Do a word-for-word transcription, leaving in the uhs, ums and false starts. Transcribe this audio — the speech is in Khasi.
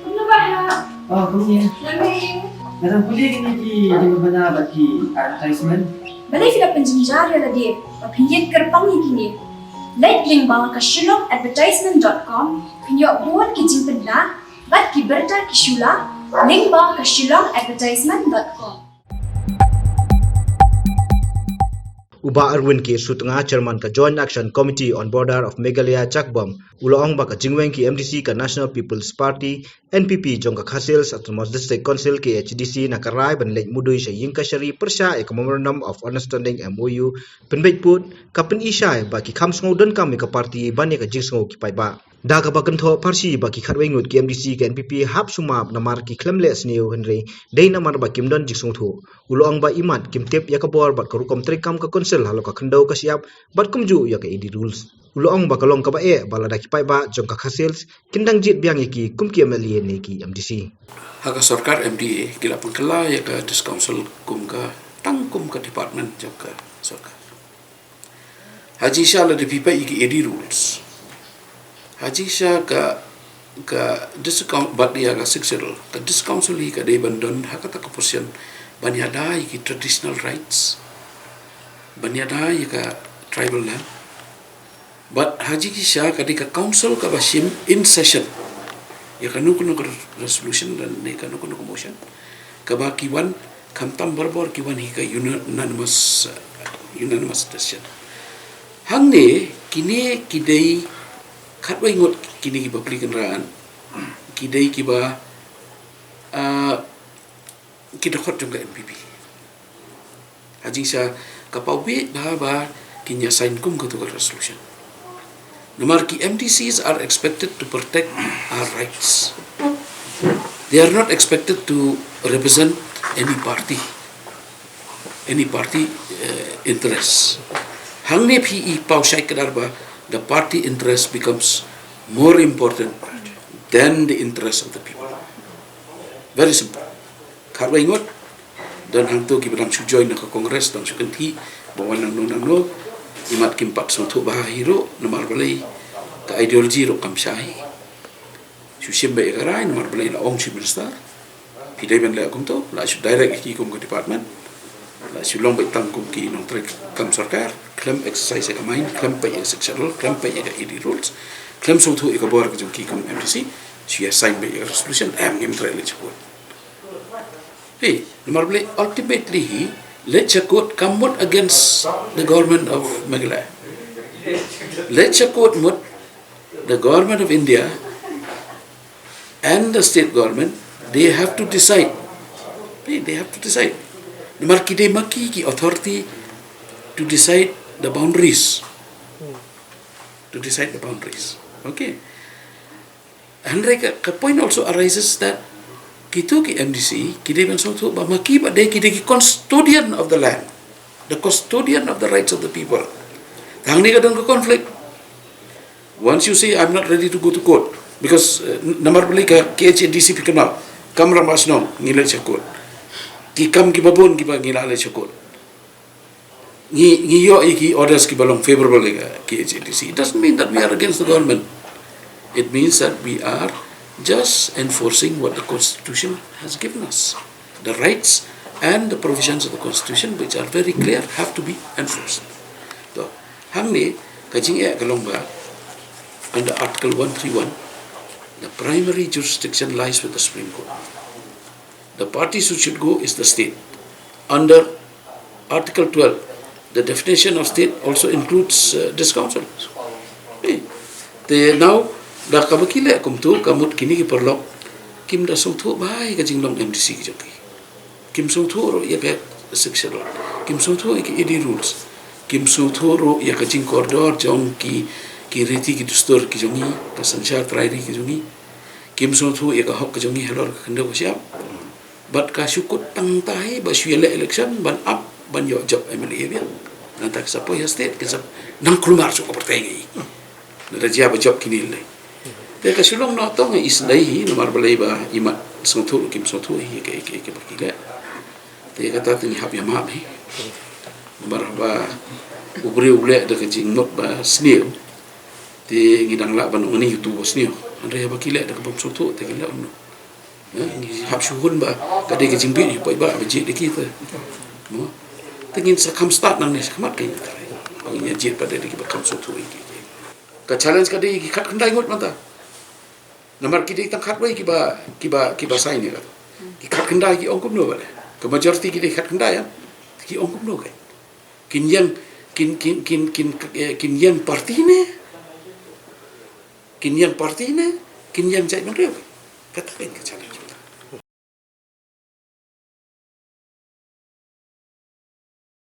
Kumno ba ha? Oh, kumne. Nga dang pule kine ki jingpynbna bad ki advertisement. Balei phi la pynjynjar ïa lade ba phin ïeng kyrpang ïa kine? Leit lyngba ka shillong advertisement dot com, phin ïoh bun ki jingpynbna bad ki bynta ki shula lyngba ka shillong advertisement dot com. U Bah Erwin K Sutnga, Chairman ka Joint Action Committee on Border of Meghalaya Jakbam, u la ong ba ka jingweng ki M D C ka National People's Party, N P P, jong ka Khasi Hills Autonomous District Council, K H A D C, na ka rai ban leit mudui sha ïing kashari pyrshah ïa ka Memorandum of Understanding, M O U, pynbeit pud, ka pyni shai ba ki kham sngew donkam ïa ka party ban ïa ka jingsngew ki paidbah. Da kaba kynthoh pharshi ba ki khatwei ngut ki M D C ka N P P hap sumap namar ki khlem leh sniew, hynrei dei namar ba kim don jingsngewthuh. U la ong ba imat kim tip ïa ka bor bad ka rukom treikam ka Council halor ka khyndew ka shyiap bad kumjuh ïa ka A D rules. U la ong ba ka long kaba eh ba lada ki paidbah jong ka Khasi Hills kin dang jied biang ïa ki kum ki M L A ne ki M D C. Ha ka sorkar M D A ki la pynkylla ïa ka District Council kum ka, tang kum ka department jong ka sorkar. Ha jingshisha lada phi peit ïa ki A D rules, ha jingshisha ka, ka District Coun-, bad ïa ka Sixth Schedule, ka District Council hi ka dei ban don ha kata ka position ban ïada ïa ki traditional rights, ban ïada ïa ka tribal land. Bad ha jingshisha ka dei ka Council kaba shim in session ïa kano kano ka resolution lane kano kano ka motion, kaba ki wan khamtam barabor ki wan hi ka unanimous, uh, unanimous decision. Hangne kine ki dei khatwei ngut kine kiba plie kynran, ki dei kiba, uh, ki dkhot jong ka N P P. Ha jingshisha ka paw beit bha ba kin ïa sign kum katu ka resolution. Namar ki M D Cs are expected to protect our rights. They are not expected to represent any party, any party, uh, interests. Hangne phi i paw shai kdar ba the party interest becomes more important than the interest of the people. Very simple. Khatwei ngut, don hangto kiba dang shu join na ka Congress, dang shu kynthih ba wan nangno nangno, imat kim pat sngewthuh bha hi ruh, namar balei, ka ideology ruh kam shai. Shu shim beit ïa ka rai, namar balei la ong Chief Minister. Phi dei ban leh kumto, la shu direct ïa ki kum ka department, la shu long beit tang kum ki nongtrei kam sorkar, khlem exercise ïa ka mind, khlem peit ïa ka Sixth Schedule, khlem peit ïa ka A D rules, khlem sngewthuh ïa ka bor ka jong ki kum M D C, shu ïa sign beit ïa ka resolution, em, ngim treh leit sha court. Hey, namar balei ultimately hi, leit sha court kam mut against the government of Meghalaya. Leit sha court mut the government of India and the state government, they have to decide. Hey, they have to decide. Namar ki dei ma ki ki authority to decide the boundaries. To decide the boundaries. Okay. Hynrei ka, ka point also arises that kito ki M D C ki dei ban sngewthuh ba ma ki ba dei ki dei ki custodian of the land, the custodian of the rights of the people. Hangne ka don ka conflict. Once you say, "I'm not ready to go to court," because, uh, namar balei ka K H A D C phi kynmaw, kam rangbah shnong ngi leit sha court. Ki kam kiba bun kiba ngi la leit sha court. Ngi, ngi ïoh ïa ki orders kiba long favorable ïa ka K H A D C. It doesn't mean that we are against the government. It means that we are just enforcing what the Constitution has given us. The rights and the provisions of the Constitution, which are very clear, have to be enforced. To, hangne, ka jingeh ka long ba, under Article one three one, the primary jurisdiction lies with the Supreme Court. The parties who should go is the state. Under Article twelve, the definition of state also includes, uh, this council. Eh, te now, da kaba ki leh kumto, ka mut kine ki paralok kim da sngewthuh bha ïa ka jinglong M D C ki jong ki. Kim sngewthuh ruh ïa ka Sixth Schedule. Kim sngewthuh ïa ki A D rules. Kim sngewthuh ruh ïa ka jingkordor jong ki, ki riti ki dustur ki jong ngi, ka synshar trai ri ki jong ngi. Kim sngewthuh ïa ka hok ka jong ngi halor ka khyndew ka shyiap. Bad ka shu kut tang tai ba shu ïaleh election ban ap ban ïoh jop M L A biang. Nangta ka sa poi ha state ka sa nang kulmar shu ka pyrthei ngi. Nada jia ba jop kine lei. Te ka shu long noh tang i sdei hi namar balei ba imat sngewthuh ruh kim sngewthuh hi ka, ka, ka ba ki leh. Te kata te ngi hap ïa map hi. Namar ba u briew u leh da ka jingmut ba sniew. Te ngi dang lah ban ong ni utu bos ni. Hynrei ba ki leh da ka bym sngewthuh te ki leh um no. Ngi hap shu hun ba ka dei ka jingbit ïa u paidbah ba jied ïa ki te. Mo. Te ngin sa kham stad nangne sa khmat ka ïa ka. Ba ngin ïa jied pat da ki ba kham sngewthuh ïa ki. Ka challenge ka dei ki khatkhyndai ngut mynta. Namar ki dei tang khatwei kiba kiba kiba sign ïa ka. Ki khatkhyndai ki ong kumno ba leh. Ka majority ki dei khatkhyndai ïa. Ki ong kumno ka. Kin ïeng kin kin kin kin eh, kin ïeng party ne? Kin ïeng party ne? Kin ïeng jaitbynriew? Kata ka challenge.